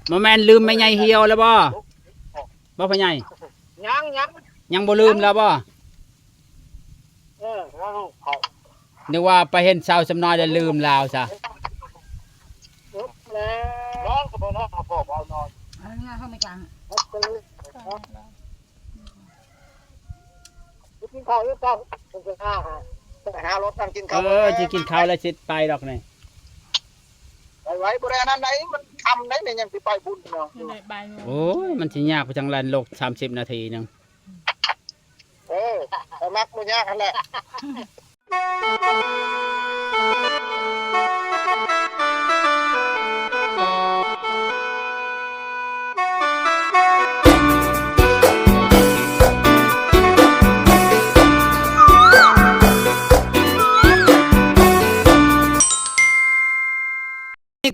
ບໍ່ແມ່ນລືມແມ່ໃຫຍ່ຫ່ຽວແລ້ວບໍ່? ບໍ່ພໍ່ໃຫຍ່? ຍັງ ຍັງ ຍັງບໍ່ລືມລາວບໍ່? ເອີ ແລ້ວລູກຂ້ອຍ ນຶກວ່າໄປເຫັນສາວຊຳນ້ອຍແລ້ວລືມລາວຊະ. ນອນກໍບໍ່ນອນ ເອົາພໍ່ເອົານອນ ເອົາເຮືອເຮົາໄປກາງ ກິນເຂົ້າຢູ່ກ່ອນ ເພິ່ນຊິຫາ ໄປຫາລົດນັ່ງກິນເຂົ້າ. ເອີ ຊິກິນເຂົ້າແລ້ວຊິໄປດອກນີ້ ໄວໆ ບໍ່ໄດ້ອັນນັ້ນໃດ ມັນຄ່ຳໃດນີ້ ຍັງຊິໄປພຸ້ນເນາະ. ໂອ້ຍ ມັນຊິຍາກໄປທາງລັນໂລກ ສາມສິບນາທີໜຶ່ງ. ເອີ ໄປມັກບໍ່ຍາກຫັ້ນແຫຼະ.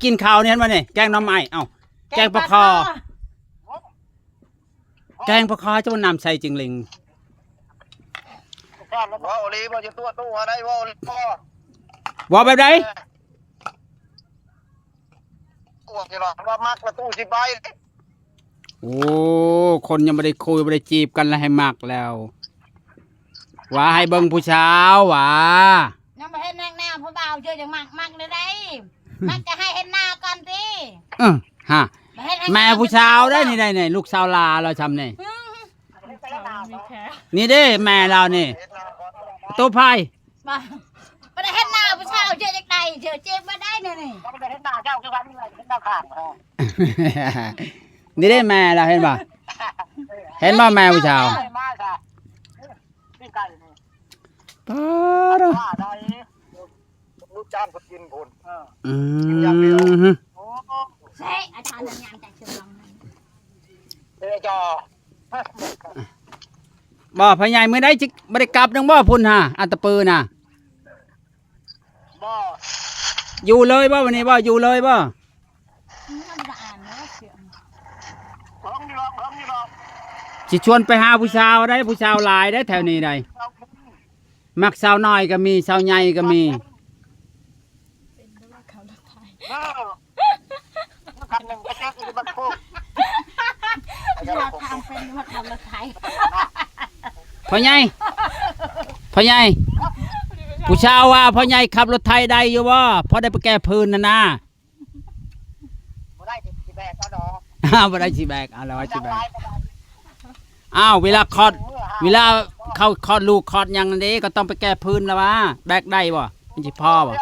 ກິນເຂົ້ານີ້ ເຫັນບໍ່ນີ້ ແກງໜໍ່ໄມ້ ເອົ້າ ແກງປາຄໍ່ ແກງປາຄໍ່ ເຈົ້ານ້ຳໃສຈິງລິງ. ເວົ້າອີຫຼີບໍ່? ຈະຕົວະຕູ້ຫາໄດ້ ເວົ້າອີຫຼີບໍ່? ເວົ້າແບບໃດ? ຕົວະທີ່ວ່າມັກລະຕູ້ຊິໄປ. ໂອ້ ຄົນຍັງບໍ່ໄດ້ຄຸຍ ບໍ່ໄດ້ຈີບກັນລະໃຫ້ມັກແລ້ວ ວ່າໃຫ້ເບິ່ງຜູ້ສາວວ່າ ຍັງບໍ່ເຫັນໜ້າຜູ້ບ່າວເທື່ອ ຈັ່ງມັກ ມັກແນວໃດ? ມັກຈະໃຫ້ເຫັນໜ້າກ່ອນຕິ. ເອີ ຮະ ແມ່ຜູ້ສາວໄດ໋ນີ້ ໄດ໋ນີ້ ລູກສາວຫຼ້າລາວຊ່ຳນີ້. ນີ້ເດ້ແມ່ລາວນີ້ ໂຕໄພ ບໍ່ ບໍ່ໄດ້ເຫັນໜ້າຜູ້ສາວເທື່ອ ຈັ່ງໃດເທື່ອ ເຈັບບໍ່ໄດ້ແນວນີ້. ບໍ່ໄດ້ເຫັນໜ້າເຈົ້າຄືກັນ ເຫັນໜ້າຂ້າງ. ນີ້ເດ້ແມ່ລາວ ເຫັນບໍ່? ເຫັນບໍ່ແມ່ຜູ້ສາວ? ປີກໄກ່ນີ້ ປາດ ວ່າໄດ້ ລູກຈ້າງເພິ່ນກິນພຸ້ນ. ເອີ ອືມ ກິນຢ່າງດຽວ. ໂອ້ ເຊະ ອາຈານຍັງຈະເຊື່ອງ. ເດຈໍ ບໍ່ ພໍ່ໃຫຍ່ ມື້ໃດຊິບໍ່ໄດ້ກັບນຳບໍ່ພຸ້ນຫາ ອັດຕະປືນະ? ບໍ່ ຢູ່ເລີຍບໍ່ ວັນນີ້ບໍ່ ຢູ່ເລີຍບໍ່? ຊິຊວນໄປຫາຜູ້ສາວໄດ໋ ຜູ້ສາວຫຼາຍໄດ໋ ແຖວນີ້ໄດ໋ ມັກສາວນ້ອຍກໍມີ ສາວໃຫຍ່ກໍມີ. ເອີ ຄັນໜຶ່ງໄປເຈີກັນຢູ່ບ້ານໂຄກ ເວລາທາງເປັນວ່າຂັບລົດໄຖ. ພໍ່ໃຫຍ່ ພໍ່ໃຫຍ່ ຜູ້ສາວວ່າພໍ່ໃຫຍ່ຂັບລົດໄຖໄດ້ຢູ່ບໍ່? ພໍໄດ້ໄປແກ້ພື້ນຫັ້ນນາ. ບໍ່ໄດ້ຊິແບກເອົາດອກ. ອ້າວ ບໍ່ໄດ້ຊິແບກ ອ້າວ ແລ້ວວ່າຊິແບກ. ອ້າວ ເວລາຄອດ ເວລາເຂົາຄອດລູກຄອດຫຍັງນັ້ນເດ້ ກໍຕ້ອງໄປແກ້ພື້ນລະວ່າ ແບກໄດ້ບໍ່? ມັນຊິພໍບໍ່?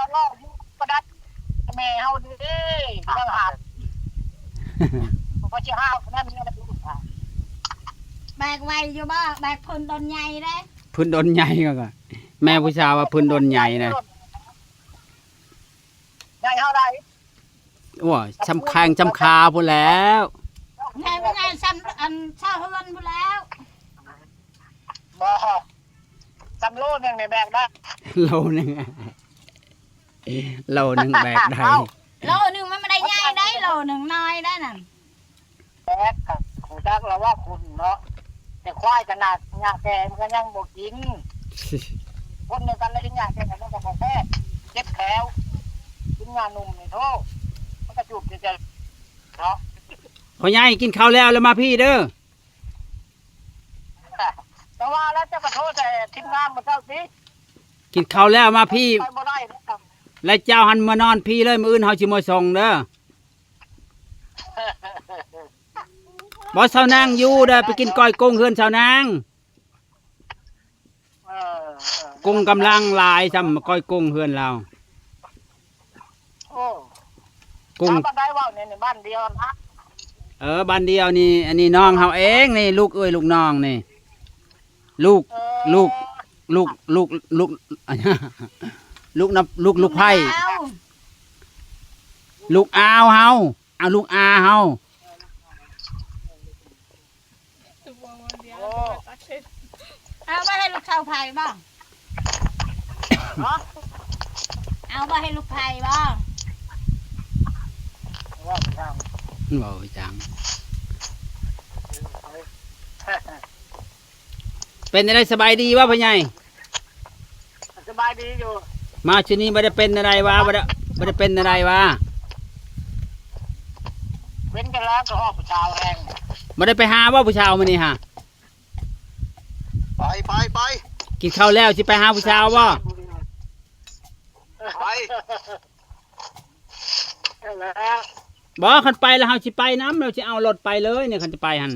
ແມ່ເຮົາເດ້ ແບກໄຫວຢູ່ບໍ່? ແບກພື້ນດົນໃຫຍ່ເດ້ ພື້ນດົນໃຫຍ່. ແມ່ຜູ້ສາວວ່າພື້ນດົນໃຫຍ່ນະ. ໃຫຍ່ເທົ່າໃດ? ໂອ້ຍ ຊ່ຳແຂ້ງຊ່ຳຂາພຸ້ນແລ້ວ. ໃຫຍ່ບໍ່ໃຫຍ່ ຊ່ຳອັນຊາວເຮືອນພຸ້ນແລ້ວ. ບໍ່ ຊ່ຳໂລໜຶ່ງນີ້ແບກໄດ້. ໂລໜຶ່ງ ໂລໜຶ່ງແບກໄດ້. ໂລໜຶ່ງມັນບໍ່ໄດ້ໃຫຍ່ໄດ໋ ໂລໜຶ່ງນ້ອຍໄດ໋ນັ້ນ. ແບກ ຮູ້ຈັກລະວ່າຄຸນເນາະ ແຕ່ຄວາຍຂະໜາດຫຍ້າແກ່ມັນກໍຍັງບໍ່ກິນ. ຄົນດຽວກັນລະກິນຫຍ້າແກ່ມັນກໍບໍ່ແຊບ ເຈັບແຂ້ວ. ກິນຫຍ້າໜຸ່ມນີ້ໂທ ມັນກະຈູບໃຈເນາະ. ພໍ່ໃຫຍ່ ກິນເຂົ້າແລ້ວລະມາພີ້ເດີ. ແຕ່ວ່າແລ້ວເຈົ້າກໍໂທໃສ່ທີມງານໝູ່ເຈົ້າຕິ. ກິນເຂົ້າແລ້ວມາພີ້ ໄປບໍ່ໄດ້ແລ້ວ ແລ້ວເຈົ້າຫັ້ນມານອນພີ້ເລີຍ ມື້ອື່ນເຮົາຊິມາສົ່ງເດີ. ບໍ່ ສາວນາງຢູ່ເດີ ໄປກິນກ້ອຍກຸ້ງເຮືອນສາວນາງ. ເອີ ເອີ ກຸ້ງກຳລັງຫຼາຍ ຊ່ຳກ້ອຍກຸ້ງເຮືອນລາວ. ໂອ້ ກຸ້ງ ບ້ານໃດເວົ້ານີ້ ນີ້ບ້ານດຽວນະ. ເອີ ບ້ານດຽວນີ້ ອັນນີ້ນ້ອງເຮົາເອງນີ້ ລູກເອີຍລູກນ້ອງນີ້ ລູກ ເອີ ລູກ ລູກ ລູກ ລູກ ລູກນະ ລູກ ລູກໃພ້ ລູກອາວເຮົາ ອາ ລູກອາເຮົາ. ໂອ້ ເອົາໄວ້ໃຫ້ລູກສາວໃຜບໍ່? ຮະ? ເອົາໄວ້ໃຫ້ລູກໃຜບໍ່? ເວົ້າໄປຈັ່ງ ເວົ້າໄປຈັ່ງ. ເປັນຈັ່ງໃດ ສະບາຍດີບໍ່ພໍ່ໃຫຍ່? ສະບາຍດີຢູ່. ມາຊຸດນີ້ບໍ່ໄດ້ເປັນແນວໃດຫວາ? ບໍ່ໄດ້ ບໍ່ໄດ້ເປັນແນວໃດຫວາ? ເປັນກັນແລ້ວກໍຮອດຜູ້ສາວແຮງ. ບໍ່ໄດ້ໄປຫາບໍ່ຜູ້ສາວມື້ນີ້ຫາ? ໄປ ໄປ ໄປ ກິນເຂົ້າແລ້ວຊິໄປຫາຜູ້ສາວບໍ່? ໄປ ແລ້ວ ບໍ່ ຄັນໄປແລ້ວເຮົາຊິໄປນຳ ເຮົາຊິເອົາລົດໄປເລີຍນີ້ ຄັນຈະໄປຫັ້ນ.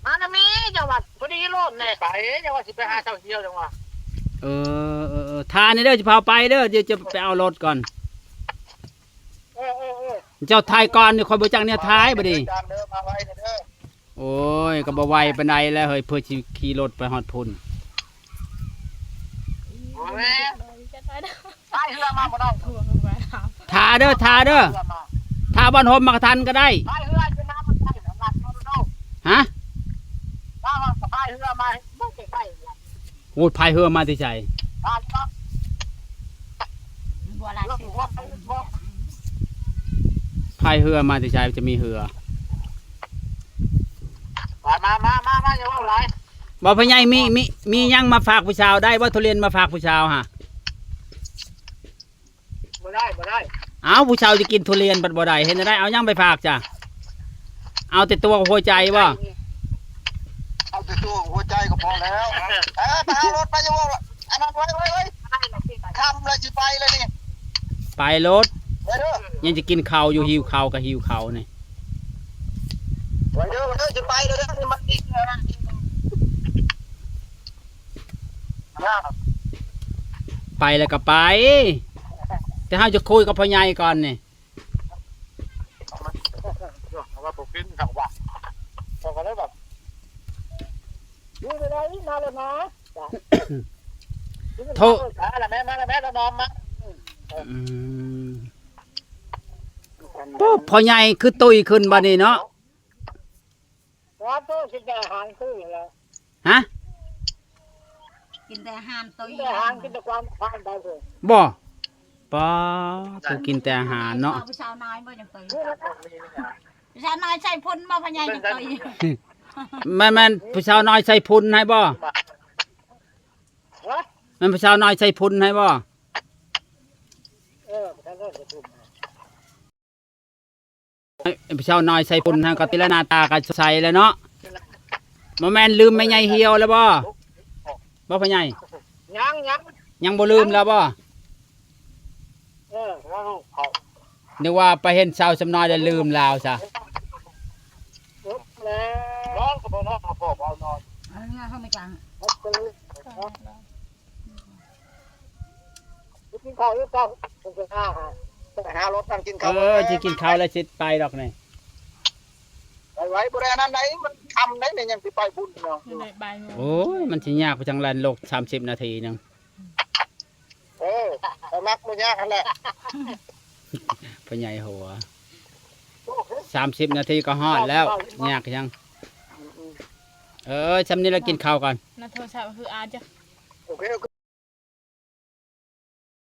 ມານຳແມ່ ຈັ່ງວ່າ ພໍດີໂລດແນ່ ໄປ ຈັ່ງວ່າຊິໄປຫາເຊົາຮຽວ ຈັ່ງວ່າ. ເອີ ເອີ ເອີ ຖ້າແນ່ເດີ ຈະພາໄປເດີ ດຽວຈະໄປເອົາລົດກ່ອນ. ເອີ ເອີ ເອີ ເຈົ້າຖ່າຍກ່ອນນີ້ ຂ້ອຍບໍ່ຈັກແນວຖ່າຍບັດນີ້. ມາໄວເດີ ມາໄວເດີ. ໂອ້ຍ ກໍບໍ່ໄວປານໃດແລ້ວເຮີ້ຍ ເພື່ອຊິຂີ່ລົດໄປຮອດພຸ້ນ. ພາຍເຮືອມາບໍ່ນ້ອງ? ຖ້າເດີ ຖ້າເດີ ຖ້າບ່ອນຮົ່ມໝາກກະທັນກໍໄດ້. ພາຍເຮືອມາບໍ່ໄດ້ ຫະ? ພາຍເຮືອມາບໍ່ໄດ້. ໂອ້ຍ ພາຍເຮືອມາແຕ່ໃສ? ພາຍເຮືອມາແຕ່ໃສ ຈະມີເຮືອ? ມາ ມາ ມາ ມາ ຢ່າເວົ້າຫຼາຍ. ບໍ່ ພໍ່ໃຫຍ່ ມີ ມີ ມີຫຍັງມາຝາກຜູ້ສາວໄດ້ບໍ່? ທຸລຽນມາຝາກຜູ້ສາວຫະ? ບໍ່ໄດ້ ບໍ່ໄດ້. ເອົ້າ ຜູ້ສາວຈະກິນທຸລຽນບັດບໍ່ໄດ້ ເຮັດແນວໃດ? ເອົາຫຍັງໄປຝາກຊະ? ເອົາແຕ່ຕົວຫົວໃຈບໍ່? ເອົາແຕ່ຕົວຫົວໃຈກໍພໍແລ້ວ. ເອີ ໄປເອົາລົດໄປ ຢ່າເວົ້າອັນນັ້ນ ໄວ ໄວ ໄວ ຄ່ຳແລ້ວ ຊິໄປແລ້ວນີ້. ໄປໂລດ ໄປເດີ. ຍັງຈະກິນເຂົ້າຢູ່ ຫິວເຂົ້າກໍຫິວເຂົ້ານີ້. ໄປເດີ ໄປເດີ ຊິໄປແລ້ວເດີ ນີ້ມັນອີກແລ້ວນະ. ໄປແລ້ວກໍໄປ ແຕ່ເຮົາຈະຄຸຍກັບພໍ່ໃຫຍ່ກ່ອນນີ້. ເອົາວ່າບໍ່ກິນເຂົ້າວ່າ ຂ້ອຍກໍເລີຍແບບ ຢູ່ໄດ້ ມາແລ້ວນະ ໂທ ມາແລ້ວແມ່ ມາແລ້ວແມ່ ລະນອນມາ. ອືມ ໂອ້ ພໍ່ໃຫຍ່ຄືຕຸ້ຍຂຶ້ນບັດນີ້ເນາະ. ວ່າໂຕກິນແຕ່ອາຫານຄືແລ້ວ. ຮະ? ກິນແຕ່ອາຫານຕຸ້ຍ ກິນແຕ່ອາຫານ ກິນແຕ່ຄວາມ ຄວາມໄດ້ເລີຍ. ບໍ່ ປ້າ ໂຕກິນແຕ່ອາຫານເນາະ. ຜູ້ສາວນ້ອຍບໍ່ຈັ່ງຕຸ້ຍ? ຜູ້ສາວນ້ອຍໃສ່ພຸ້ນບໍ່ ພໍ່ໃຫຍ່ຈັ່ງຕຸ້ຍ? ແມ່ນໆ ຜູ້ສາວນ້ອຍໃສ່ພຸ້ນໃຫ້ບໍ່? ຮະ? ແມ່ນຜູ້ສາວນ້ອຍໃສ່ພຸ້ນໃຫ້ບໍ່? ເອີ ຜູ້ສາວນ້ອຍໃສ່ພຸ້ນ. ເອີ ຜູ້ສາວນ້ອຍໃສ່ຝຸ່ນຫັ້ນກໍຕິລະໜ້າຕາກໍໃສແລ້ວເນາະ. ບໍ່ແມ່ນລືມແມ່ໃຫຍ່ຫ່ຽວແລ້ວບໍ່? ບໍ່ພໍ່ໃຫຍ່? ຍັງ ຍັງ ຍັງບໍ່ລືມແລ້ວບໍ່? ເອີ ຍັງ ນຶກວ່າໄປເຫັນສາວຊຳນ້ອຍແລ້ວລືມລາວຊະ. ນອນກໍບໍ່ນອນ ເອົາພໍ່ເອົານອນ. ເອົາເງິນເຮົາມາຈັງ. ກິນເຂົ້າຢູ່ກ່ອນ ເພິ່ນຊິຫາ ຫາລົດນຳກິນເຂົ້າ. ເອີ ຊິກິນເຂົ້າແລ້ວຊິໄປດອກນີ້. ໄວໆ ບໍ່ໄດ້ອັນນັ້ນໃດ ມັນຄ່ຳໃດ ແມ່ນຫຍັງຊິໄປບຸນເນາະ. ໂອ້ຍ ມັນຊິຍາກໄປທາງລານໂລກ ສາມສິບນາທີໜຶ່ງ. ເອີ ຂ້ອຍມັກບໍ່ຍາກຫັ້ນແຫຼະ. ພໍ່ໃຫຍ່ຫົວ ສາມສິບນາທີກໍຮອດແລ້ວ ຍາກຫຍັງ. ເອີ ຊ່ຳນີ້ລະ ກິນເຂົ້າກ່ອນ. ໃນໂທລະສັບຄືອາດຈະ ໂອເຄ.